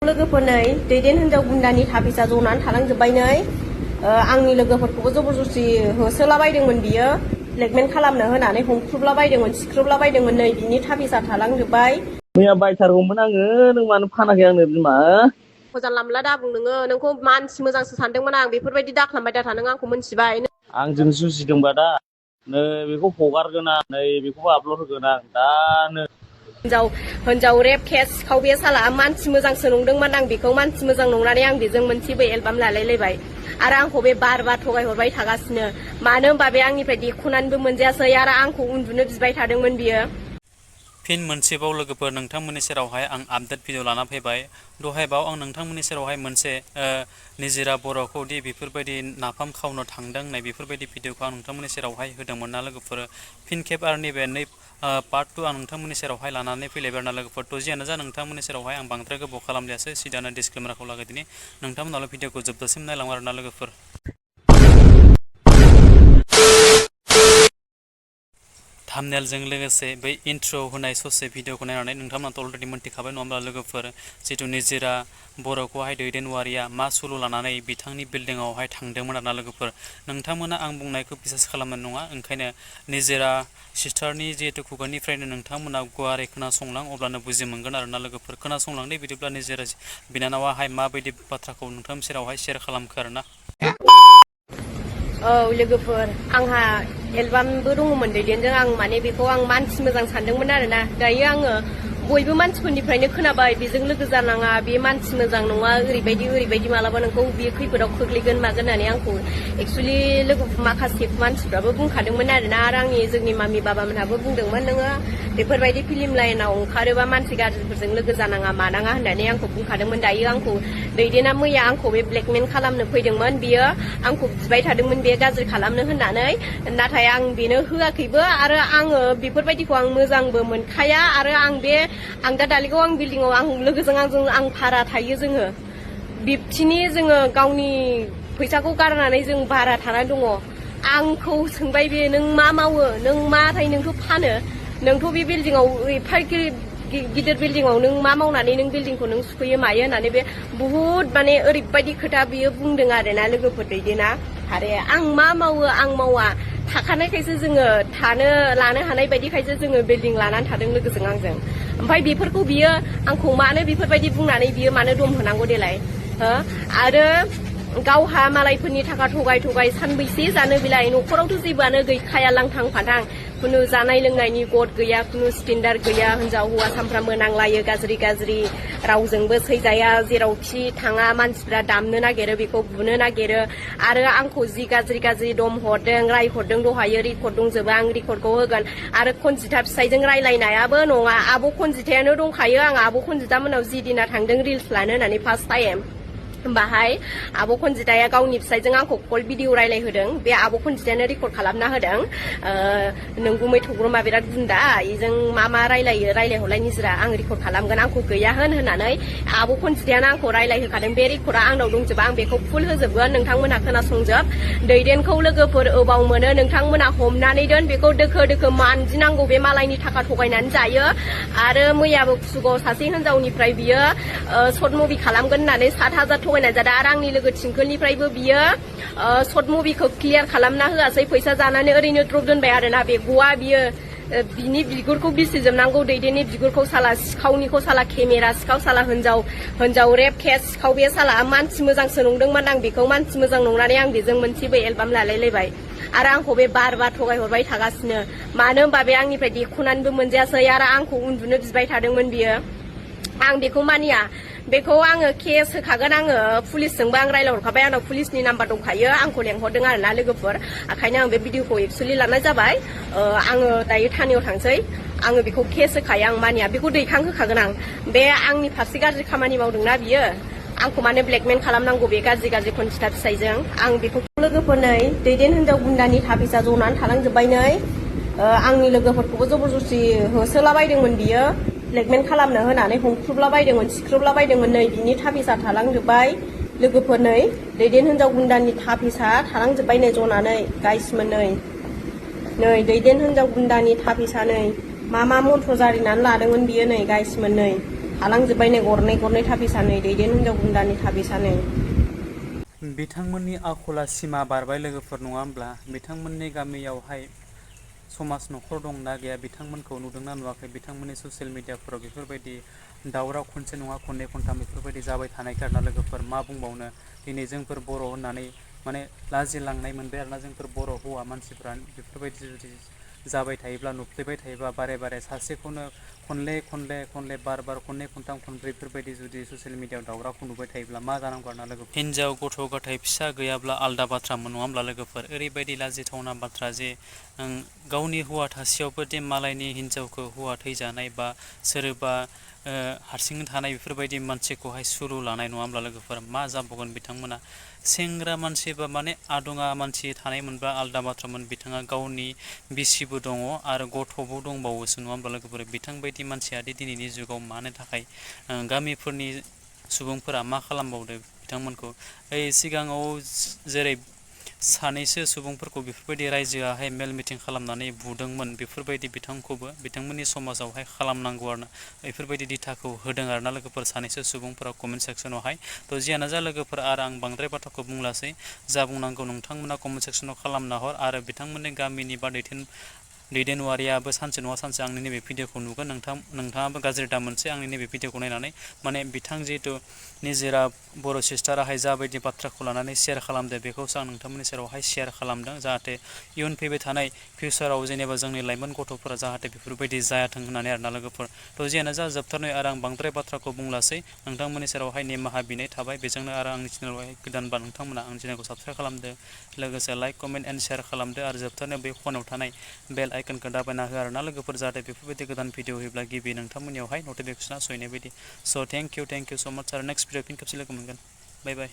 लोगोफोर नै दैदेन हिनजाव गुन्दानि थाफिसा जनानै थालांजोब्बाय नै आंनि लोगोफोरखौबो जबरदस्ति होसोलाबायदोंमोन बियो ब्लेकमेल खालामनो होनानै हमख्रुबलाबायदोंमोन सिख्रुबलाबायदोंमोन नै बिनि थाफिसा थालांजोब्बाय मैया बायथारगौमोन आङो नों मानो फानाखै आंनो बिमा जानला मोनला दाबुं नोङो नोंखौ मानसि मोजांसो सानदोंमोन आं बेफोरबायदि दाखालामबाय दा था नों आंखौ मोनथिबाय आंजों जुजिदोंबा दा नै बेखौ हगारगोन आं नै बेखौबो आपलड होगोन आं दानो हिनजाव रेप केस सिखाव बे साला मानसि मोजांसो नंदोंमोन आं बेखौ मानसि मोजां नंनानै आं बेजों मोनसेबो एलबाम लालायलायबाय आरो आंखौ बे बार थगायहरबाय थागासिनो मानो होनबा बे आंनिफ्राय देखुनानैबो मोनजायासै आरो आंखौ उन्दुनो बिबाय थादोंमोन बियो फिन मोनसेबाव लोगोफोर नोंथांमोननि सेरावहाय आं आपडेट भिडिअ लाना फैबाय दहायबाव आं नोंथांमोननि सेरावहाय मोनसे निजिरा बर'खौ दि बेफोरबायदि नाफाम खावनो थांदों होननाय बेफोरबायदि भिडिअखौ आं नोंथांमोननि सेरावहाय होदोंमोन ना लोगोफोर फिन खेब आरो नैबे पार्ट 2 आं नोंथांमोननि सेरावहाय लानानै फैलायबाय ना लोगोफोर थ' जियानो जा नोंथांमोननि सेरावहाय आं बांद्राय गोबाव खालामलियासै सिदानो डिसक्लेमारखौ लागायदिनि नोंथांमोनाल' भिडिअखौ जोबजासिम नायलाङो आरोना लोगोफोर थाम्बनेलजों लोगोसे बै इन्ट्र' होनाय ससे भिडिअखौ नायनानै नोंथांमोनाथ' अलरेडि मोन्थिखाबाय नङा होमब्ला लोगोफोर जिथु निजिरा बर'खौहाय दैदेनवारिया मा सल' लानानै बिथांनि बिल्डिंआवहाय थांदोंमोन आरोना लोगोफोर नोंथांमोना आं बुंनायखौ बिसास खालामनाय नङा ओंखायनो निजिरा सिस्टारनि जिहेतु खुगानिफ्रायनो नोंथांमोना गुवारै खोनासंलां अब्लानो बुजि मोनगोन आरोना लोगोफोर खोनासंलांदे बिदिब्ला निजिरा बिनानावाहाय माबायदि बाथ्राखौ नोंथांनि सेरावहाय शेयार खालामखो आरोना औ लोगोफोर आंहा एलबामबो दङमोन दैदेनजों आं माने बेखौ आं मानसि मोजां सानदोंमोन आरोना दायो आङो बयबो मानसिफोरनिफ्रायनो खोनाबाय बेजों लोगो जानाङा बे मानसि मोजां नङा ओरैबायदि मालाबा नोंखौ बियो खैफोदाव खोख्लैगोन मागोन होननानै आंखौ एक्सुवेलि माखासे मानसिफ्राबो बुंखादोंमोन आरोना आरो आंनि जोंनि मामि बाबामोनहाबो बुंदोंमोन नोङो बेफोरबायदि फिल्म लाइनाव ओंखारोबा मानसि गाज्रिफोरजों लोगो जानाङा मानाङा होननानै आंखौ बुंखादोंमोन दायो आंखौ दैदेना मैया आंखौ बे ब्लेकमेल खालामनो फैदोंमोन बियो आंखौ बिबाय थादोंमोन बे गाज्रि खालामनो होननानै नाथाय आं बेनो होआखैबो आरो आङो बेफोरबायदिखौ आं मोजांबो मोनखाया आरो आं दा दालिगाव आं बिल्डिंआव आं लोगोजों आं भारा थायो जोङो बिब्थिनि जोङो गावनि फैसाखौ गारनानै जों भारा थाना दङ आंखौ सोंबाय बे नों मा मावो नों माथाय नोंथ' फानो नोंथ' बे बिल्डिंआव एफा गिदिर बिल्डिंआव नों मा मावनानै नों बिल्डिंखौ नों सुखुयो मायो होननानै बे बुहुद माने ओरैबायदि खोथा बियो बुंदों आरोना लोगोफोर दैदेना आरो आं मा मावो आं मावा थाखानायखायसो जोङो लानो हानाय बायदिखायसो जोङो बिल्डिं लानानै थादों लोगोजों आंजों ओमफ्राय बेफोरखौ बियो आंखौ मानो बेफोरबायदि बुंनानै बियो मानो दम होनांगौ देलाय आरो गावहा मालायफोरनि थाखा थगाय सानबैसे जानो बिलाय न'खरावथ' जेबोआनो गैखाया लांथां फाथां खुनु जानाय लोंनायनि गद गैया खुनु स्टेन्डार्ड गैया हिनजाव हौवा सानफ्रामबो नांलायो गाज्रि रावजोंबो सैजाया जेरावखि थाङा मानसिफ्रा दामनो नागिरो बेखौ बुनो नागिरो आरो आंखौ जि गाज्रि दम हरदों रायहरदों दहायो रेकर्ड दंजोबो आं रेकर्डखौ होगोन आरो खनजिथा फिसाइजों रायलायनायाबो नङा आब' खनजिथायानो दंखायो आं आब' खनजिथा मोनाव जि दिना थांदों रिल्स लानो होननानै फार्स्ट टाइम बाहाय आब' खनजिताया गावनि फिसाइजों आंखौ कल भिडिअ रायलायहोदों बे आब' खनजितायानो रेकर्ड खालामना होदों नोंगुमै थग्रमा बिराद गुन्दा इजों मा रायलायहरलाय निजिरा आं रेकर्ड खालामगोन आंखौ गैया होननानै आब' खनजितायानो आंखौ रायलायहोखादों बे रेकर्डआ आंनाव दंजोबा आं बेखौ फुल होजोबगोन नोंथांमोनहा खोनासंजोब दैदेनखौ लोगोफोर अबाव मोनो नोंथांमोनहा हमनानै दोन बेखौ दोखो मानजिनांगौ बे मालायनि थाखा थगायनानै जायो आरो मैयाबो कुसुगाव सासे हिनजावनिफ्राय बियो सर्ट मुभि खालामगोन होननानै 7,000 थगायनाय जादों आरो आंनि लोगो थिंखोलनिफ्रायबो बियो सर्ट मुभिखौ क्लियार खालामना होआसै फैसा जानानै ओरैनो द्रप दोनबाय आरोना बे गवा बियो बिनि बिगुरखौ बिसिजोबनांगौ दैदेननि बिगुरखौ साला सिखावनिखौ साला केमेरा सिखाव साला हिनजाव रेप केस सिखाव बे साला मानसि मोजांसो नंदोंमोन आं बेखौ मानसि मोजां नंनानै आं बेजों मोनसेबो एलबाम लालायलायबाय आरो आंखौ बे बार थगायहरबाय थागासिनो मानो होनबा बे आंनिफ्राय देखुनानैबो मोनजायासै आरो आंखौ उन्दुनो बिबाय थादोंमोन बियो आं बेखौ मानिया बेखौ आङो केस होखागोन आङो पुलिसजोंबो आं रायलायहरखाबाय आंनाव पुलिसनि नाम्बार दंखायो आंखौ लेंहरदों आरोना लोगोफोर ओंखायनो आं बे भिडिअखौ एक्सुवेलि लानाय जाबाय आङो दायो थानायाव थांसै आङो बेखौ केस होखायो आं मानिया बेखौ दैखांहोखागोन आं बे आंनि फारसे गाज्रि खामानि मावदोंना बियो आंखौ माने ब्लेकमेल खालामनांगौ बे गाज्रि खनजिथा फिसाइजों आं बेखौ लोगोफोर नै दैदेन हिनजाव गुन्दानि थाफिसा जनानै थालांजोब्बाय नै आंनि लोगोफोरखौबो जबरदस्ति होसोलाबायदोंमोन बियो ब्लेकमेल खालामनो होनानै हमख्रुबलाबायदोंमोन सिख्रुबलाबायदोंमोन नै बिनि थाफिसा थालांजोब्बाय लोगोफोर नै दैदेन हिनजाव गुन्दानि थाफिसा थालांजोब्बाय नै जनानै गाइसमोन नै दैदेन हिनजाव गुन्दानि थाफिसा नै मा मन्थ्र जारिनानै लादोंमोन बियो नै गाइसमोन नै थालांजोब्बाय नै गरनै गरनै थाफैसानै दैदेन हिनजाव गुन्दानि थाफैसानै। बिथांमोननि आखला सिमा बारबाय लोगोफोर नङा होमब्ला बिथांमोननि गामियावहाय समाज न'खर दंना गैया बिथांमोनखौ नुदोंना नुवाखै बिथांमोननि ससियेल मिडियाफोराव बेफोरबायदि दावराव खनसे नङा खननै खनथाम बेफोरबायदि जाबाय थानायखाय आरोना लोगोफोर मा बुंबावनो दिनै जोंफोर बर' होननानै माने लाजिलांनाय मोनबाय आरोना जोंफोर बर' हौवा मानसिफ्रा बेफोरबायदि जुदि जाबाय थायोब्ला नुफ्लेबाय थायोबा बारे बारे सासेखौनो खनले बार खननै खनथाम खनब्रै बेफोरबायदि जुदि ससियेल मिडियाआव दावरावखौ नुबाय थायोब्ला मा जानांगौ आरोना लोगो हिनजाव गथ' गथाय फिसा गैयाब्ला आलदा बाथ्रामोन नङा होमब्ला लोगोफोर ओरैबायदि लाजिथावना बाथ्रा जे गावनि हौवा थासेयावबो दि मालायनि हिनजावखौ हौवा थैजानाय बा सोरबा हारसिं थानाय बेफोरबायदि मानसिखौहाय सुलु लानाय नङा होमब्ला लोगोफोर मा जाबावगोन बिथांमोना सेंग्रा मानसि बा माने आदुङा मानसि थानाय मोनबा आलदा बाथ्रामोन बिथाङा गावनि बिसिबो दङ आरो गथ'बो दंबावोसो नङा होमब्ला लोगोफोर बिथांबायदि मानसियादि दिनैनि जुगाव मानो थाखाय गामिफोरनि सुबुंफोरा मा खालामबावदो बिथांमोनखौ सिगाङाव जेरै सानैसो सुबुंफोरखौ बेफोरबायदि रायजोआहाय मेल मिटिं खालामनानै बुदोंमोन बेफोरबायदि बिथांखौबो बिथांमोननि समाजावहाय खालामनांगौ आरोना बेफोरबायदि दिथाखौ होदों आरोना लोगोफोर सानैसो सुबुंफोरा कमेन्ट सेक्सनावहाय थ' जियानो जा लोगोफोर आरो आं बांद्राय बाथ्राखौ बुंलासै जा बुंनांगौ नोंथांमोना कमेन्ट सेक्सनाव खालामना हर आरो बिथांमोननि गामिनि बा दैदेनवारियाबो सानसे नङा सानसे आंनि नैबे भिडिअखौ नुगोन नोंथाङाबो गाज्रि दा मोनसे आंनि नैबे भिडिअखौ नायनानै माने बिथां जिहेतु निजोरा बर' सिस्टाराहाय जाबायदि बाथ्राखौ लानानै शेयार खालामदों बेखौसो आं नोंथांमोननि सेरावहाय शेयार खालामदों जाहाथे इयुन फैबाय थानाय फिउचाराव जेनेबा जोंनि लाइमोन गथ'फोरा जाहाथे बेफोरबायदि जायाथों होननानै आरोना लोगोफोर थ' जियानो जा जोबथारनाय आरो आं बांद्राय बाथ्राखौ बुंलासै नोंथांमोननि सेरावहाय निमाहा बिनाय थाबाय बेजोंनो आरो आंनि चेनेलावहाय गोदानबा नोंथांमोना आंनि चेनेलखौ साबसक्राइब खालामदो लोगोसे लाइक कमेन्ट एन्ड शेयार खालामदो आरो जोबथारनायाव बे फनाव थानाय बेल आइकनखौ दाबायना हो आरोना लोगोफोर जाहाथे बेफोरबायदि गोदान भिडिअ होयोब्ला गिबि नोंथांमोननियावहाय नटिफिकेसना सहैनाय बायदि स' थेंक इउ स' माच आरो नेक्स्ट भिडिअ फिन खेबसे लोगो मोनगोन बाय बाय